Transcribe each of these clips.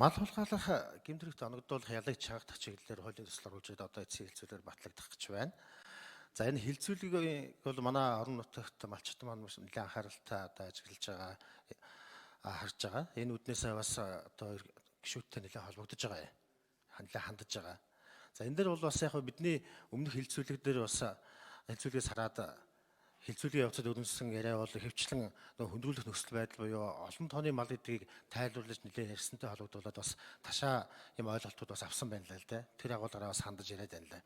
Мал хулгайлах гэмт хэрэгт оногдуулах ялыг чагтах чиглэлээр хуулийн төсөл оруулж ирээд одоо эцсийн хэлцүүлгээр батлагдах гэж байна. За, энэ хэлцүүлгийг бол манай орон нутагт малчид маань маш нэлээд анхааралтай одоо ажиглаж байгаа, харж байгаа. Энэ үднээсээ бас одоо гишүүдтэй нэлээд холбогдож байгаа юм. Нэлээд хандаж байгаа. За, энэ дээр бол бас яг бидний өмнөх хэлцүүлэг дээр бас хэлцүүлгээс хараад хэлцүүлгийн явцад өрнөсөн яриа бол хөвчлэн нөх хөндрүүлэх нөхцөл байдал буюу олон тооны мал гэдгийг тайлбарлаж нэлээд ярьсантай холбогдуулаад бас ташаа юм ойлголтууд бас авсан байна л да. Тэр агуулгаараа бас хандаж яриад байна лээ.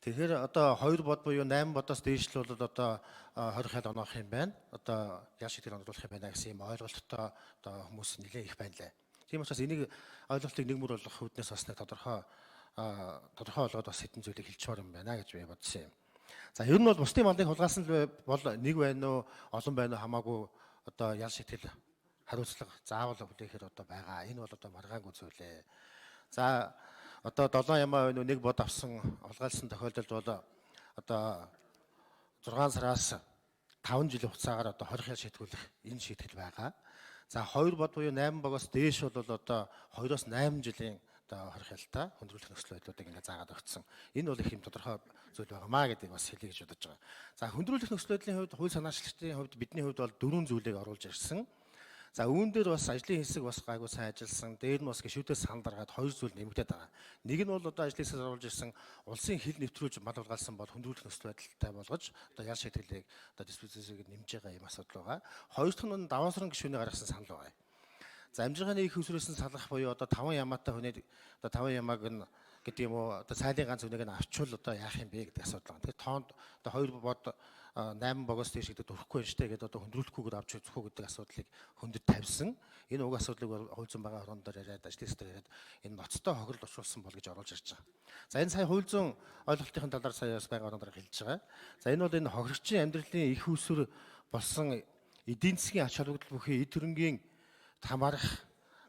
Тэгэхээр одоо 2 бод буюу 8 бодоос дээшлэл бол одоо 20 хял оноох юм байна. Одоо ял шийтгэл оногдуулах юм байна гэсэн юм ойлголттой одоо хүмүүс нэлээд их байна лээ. Тийм учраас энийг ойлголтыг нэг мөр болгох үүднээс бас нэг тодорхой тодорхой болгоод бас хэдэн зүйлийг хэлчихмээр юм байна гэж би бодсон юм. За, ер нь бол бусдын малыг хулгайлсан бол нэг байна уу, олон байна уу хамаагүй одоо ял шийтгэл хариуцлага заавал хүлээхээр одоо байгаа. Энэ бол одоо маргаангүй зүйлээ. За, одоо 7 ямаа байна уу, нэг бод авсан хулгайлсан тохиолдолд бол одоо 6 сараас 5 жилийн хугацаагаар одоо 20 ял шийтгүүлэх энэ шийтгэл байгаа. За, 2 бод буюу 8 богоос дээш бол одоо 2-оос 8 жилийн одоо 20 ялтай хүндрүүлэх нөхцөл байдлуудыг ингээд заагаад өгсөн. Энэ бол их юм тодорхой зүйл байгаамаа гэдгийг бас хэлье гэж бодож байгаа. За, хүндрүүлэх нөхцөл байдлын хувьд хууль санаачлалтын хувьд бидний хувьд бол дөрвөн зүйлийг оруулж ирсэн. За, үүн дээр бас ажлын хэсэг бас гайгүй сайн ажилласан. Дээр нь бас гишүүдээс санал гаргаад хоёр зүйл нэмэгдээд байгаа. Нэг нь бол одоо ажлын хэсгээс оруулж ирсэн улсын хил нэвтрүүлж мал хулгайлсан бол хүндрүүлэх нөхцөл байдалтай болгож одоо ял шийтгэлийг одоо диспозицийг нэмж байгаа юм асуудал байгаа. Хоёр дахь нь даваан саран гишүүний гаргасан санал байгаа. За, амжиргааны их усрээс нь салгах буюу одоо 5 ямаатай хүний одоо 5 ямааг нь гэдэг юм уу, одоо цайлын ганц үнийг нь авчвал одоо яах юм бэ гэдэг асуудал байна. Тэгэхээр тоонд одоо 2 бод 8 богоос дээш гэдэг өрөхгүй юм штэ гэдэг одоо хөндрүүлэхгүйгээр авч үзэхгүй гэдэг асуудлыг хөндөд тавьсан. Энэ уг асуудлыг хууль зүйн байгаа хорон дээр яриад, ажлын хэсгээр яриад энэ ноцтой хохирол учруулсан бол гэж оруулж ирж байгаа. За, энэ сая хууль зүйн ойлголтын талаар сая бас байгаа хорон дээр хэлж байгаа. За, энэ бол энэ хохирогчийн амьдралын их усүр болсон эдийн засгийн ач холбогдол бүхий эд хөрөнгийн хамаарах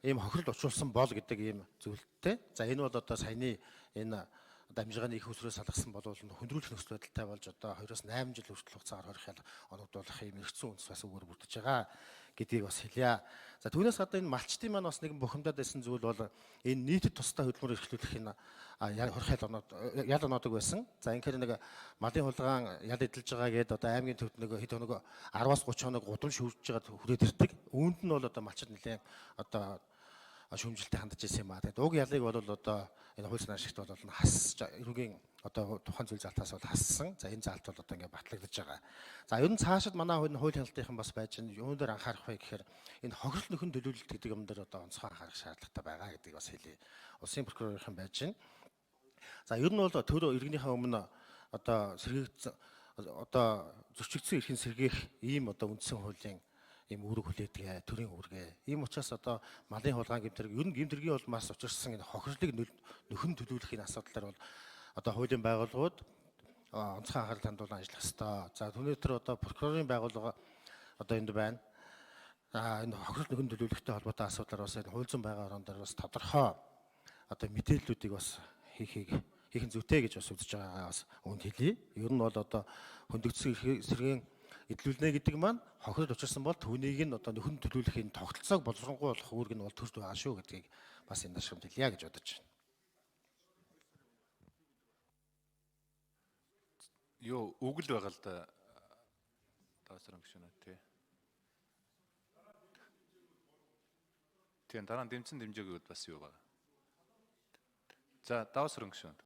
ийм хохирол учруулсан бол гэдэг ийм зүйлтэй. За, энэ бол одоо саяны энэ одоо амжиргааны их усрээс салгасан бол хөндрүүлэх нөхцөл байдалтай болж одоо 2-оос 8 жил хүртэл хугацаагаар хорих ял оногдуулах ийм эргэцэн үндэс бас үгээр бүрдэж байгаа гэдгийг бас хэлье. За, түүнээс гадна энэ малчдын маань бас нэгэн бухимдаад байсан зүйл бол энэ нийтэд тусдаа хөдөлмөр эрхлүүлэх энэ хорих ял оноод ял оноодог байсан. За, инхээр нэг малын хулгайн ял эдэлж байгаа гэдээ одоо аймгийн төвд нэг хэд хоног 10-аас 30 хоног гудам шүрж байгаа хүрээд ирдэг. Үүнд нь бол одоо малчид нэлээд одоо шүүмжилтэй хандаж ирсэн юм аа. Тэгээд уг ялыг бол одоо энэ хууль санаашигт бол хас эрүүгийн одоо тухайн зүйл залтаас бол хассан. За, энэ залт бол одоо ингээд батлагдаж байгаа. За, ер нь цаашид манай хууль хяналтынхан бас байж байна. Юун дээр анхаарах вэ гэхээр энэ хохирол нөхөн төлөвлөлт гэдэг юм дээр одоо онцгой анхаарах шаардлагатай байгаа гэдгийг бас хэлье. Улсын прокурорын байж байна. За, ер нь бол төр иргэнийхээ өмнө одоо сэргээгдсэн одоо зөрчигдсөн эрхийн сэргээх ийм одоо үндсэн хуулийн ийм үүрэг хүлээдэг, төрийн үүргээ. Ийм учраас одоо малын хулгайн гэмт хэрэг, ер нь гэмт хэргийн бол маш учирсан энэ хохирлыг нөхөн төлөвлөхийн асуудлаар бол одоо хуулийн байгууллагууд онцгой анхаарал хандуулан ажиллах ёстой. За, түүний дотор одоо прокурорын байгууллага одоо энд байна. Энэ хохирол нөхөн төлөвлөхтэй холбоотой асуудлаар бас энэ хууль зүйн байгаа ороон дээр бас тодорхой одоо мэдээллүүдийг бас хийхийг хийх нь зүйтэй гэж бас үзэж байгаагаа бас үүнд хэлье. Ер нь бол одоо хөндөгдсөн сэргээн эдлүүлнэ гэдэг маань хохирол учирсан бол түүнийг нь одоо нөхөн төлөвлөхийн тогтолцоог боловсронгуй болох үүрэг нь бол төрд байгаа шүү гэдгийг бас энэ дашрамт хэлье гэж бодож байна. Юу үг л байгаа л да. Даасран гүшүүнэ тий. Тийм, дараа нь дэмцэн дэмжээгүүд бас юу байгаа. За, давсран гүшүүн.